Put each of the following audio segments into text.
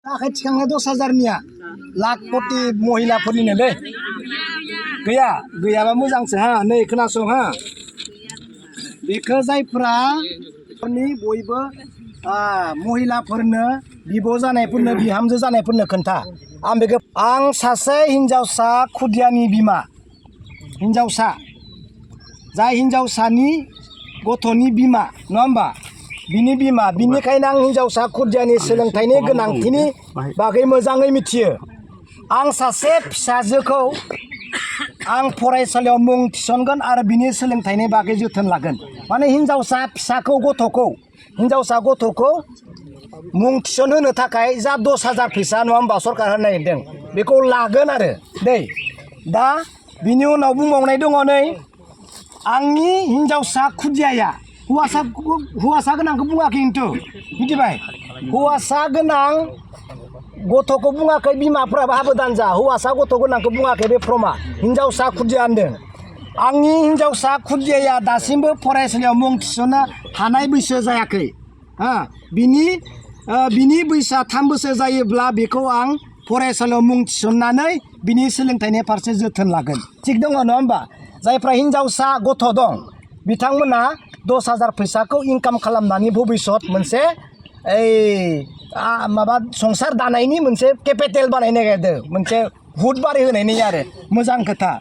आखाइ थिखांनाय 10,000निया लाख कोटि महिलाफोरनिनोलै गैया गैयाबा मोजांसो हा नै खोनासं हा बेखौ जायफ्रा बयबो महिलाफोरनो बिब' जानायफोरनो बिहामजो जानायफोरनो खोन्था आं सासे हिनजावसा खुदियानि बिमा हिनजावसा जाय हिनजावसानि गथ'नि बिमा नङा होमबा बिनि बिमा बिनिखायनो आं हिनजावसा खुदियानि सोलोंथाइनि गोनांथिनि बागै मोजाङै मिथियो आं सासे फिसाजोखौ आं फरायसालियाव मुं थिसनगोन आरो बिनि सोलोंथाइनि बागै जोथोन लागोन माने हिनजावसा फिसाखौ हिनजावसा गथ'खौ मुं थिसनहोनो थाखाय जा 10,000 फैसा नङा होमबा सरकार होनो नागिरदों बेखौ लागोन आरो दै दा बिनि उनाव बुंबावनाय दङ नै आंनि हिनजावसा खुदियाया हौवासा गोनांखौ बुङाखै खिन्थु मिथिबाय हौवासा गोनां गथ'खौ बुङाखै बिमाफ्राबो हाबोदान जा हौवासा गथ' गोनांखौ बुङाखै बे फ्रमा हिनजावसा खुदिया होनदों आंनि हिनजावसा खुदियाया दासिमबो फरायसालियाव मुं थिसननो हानाय बैसो जायाखै बिनि बैसोआ 3 बोसोर जायोब्ला बेखौ आं फरायसालियाव मुं थिसननानै बिनि सोलोंथाइनि फारसे जोथोन लागोन थिग दङ नङा होमबा जायफ्रा हिनजावसा गथ' दं बिथांमोना 10,000 फैसाखौ इनकाम खालामनानै भबिष्यत मोनसे माबा संसार दानायनि मोनसे केपिटेल बानायनो नागिरदों मोनसे हुद बारि होनायनि आरो मोजां खोथा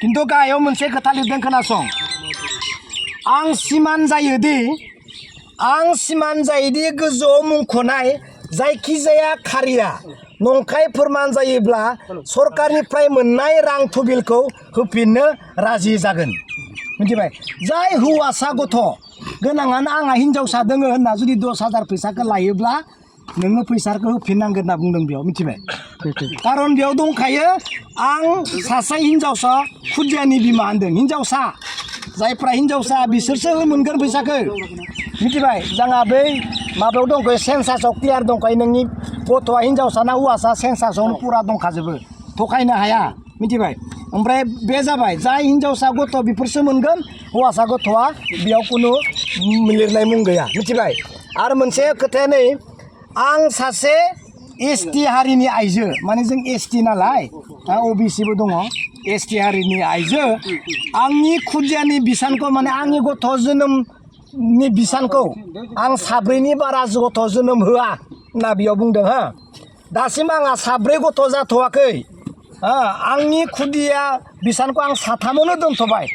खिन्थु गाहायाव मोनसे खोथा लिरदों खोनासं आं सिमान जायोदि गोजौआव मुंख'नाय जायखिजाया खारिया नंखाय फोरमान जायोब्ला सरकारनिफ्राय मोननाय रां थुबिलखौ होफिननो राजि जागोन मिथिबाय जाय हौवासा गथ' गोनाङानो आंहा हिनजावसा दोङो होनना जुदि 10,000 फैसाखौ लायोब्ला नोङो फैसाखौ होफिननांगोन होनना बुंदों बेयाव मिथिबाय कारन बेयाव दंखायो आं सासे हिनजावसा खुदियानि बिमा होनदों हिनजावसा जायफ्रा हिनजावसा बिसोरसो मोनगोन फैसाखौ मिथिबाय जोंहा बै माबायाव दंखायो सेन्सासआव क्लियार दंखायो नोंनि गथ'आ हिनजावसा ना हौवासा सेन्सासआवनो पुरा दंखाजोबो थगायनो हाया मिथिबाय ओमफ्राय बे जाबाय जाय हिनजावसा गथ' बेफोरसो मोनगोन हौवासा गथ'आ बेयाव खुनु लिरनाय मुं गैया मिथिबाय आरो मोनसे खोथाया नै आं सासे ST हारिनि आइजो माने जों ST नालाय OBCबो दङ ST हारिनि आइजो आंनि खुदियानि बिसानखौ माने आंनि गथ' जोनोमनि बिसानखौ आं 4नि बारा गथ' जोनोम होआ होनना बेयाव बुंदों दासिम आंहा 4 गथ' जाथ'वाखै आंनि खुदिया बिसानखौ आं 3आवनो दोनथ'बाय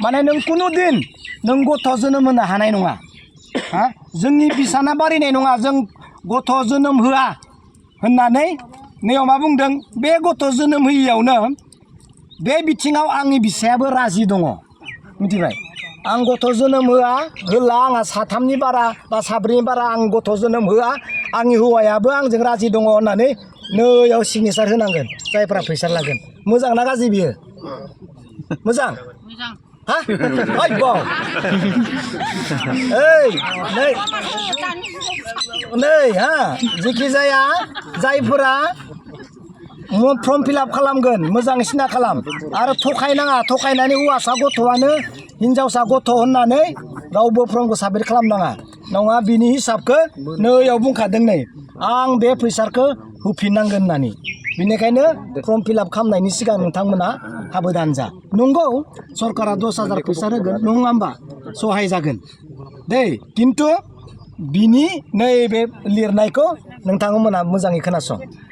माने नों कुनु दिन नों गथ' जोनोम होनो हानाय नङा जोंनि बिसाना बारायनाय नङा जों गथ' जोनोम होआ होननानै नैयाव मा बुंदों बे गथ' जोनोम होयियावनो बे बिथिङाव आंनि बिसायाबो राजि दङ मिथिबाय आं गथ' जोनोम होला आंहा 3नि बारा बा 4नि बारा आं गथ' जोनोम होआ आंनि हौवायाबो आंजों राजि दङ होननानै नैयाव सिगनेसार होनांगोन जायफ्रा फैसा लागोन मोजां ना गाज्रि बियो मोजां जेखि जाया जायफोरा फर्म फिलआप खालामगोन मोजां सिना खालाम आरो थगायनाङा थगायनानै हौवासा गथ'आनो हिनजावसा गथ' होननानै रावबो फर्मखौ साबमिट खालामनाङा नङा बिनि हिसाबखौ नैयाव बुंखादों नै आं बे फैसाखौ होफिननांगोन होननानै बेनिखायनो फर्म फिलआप खालामनायनि सिगां नोंथांमोना हाबोदान जा नंगौ सरकारा 10,000 फैसा होगोन नङा होमबा सहाय जागोन दै खिन्थु बिनि नैबे लिरनायखौ नोंथांमोना मोजाङै खोनासं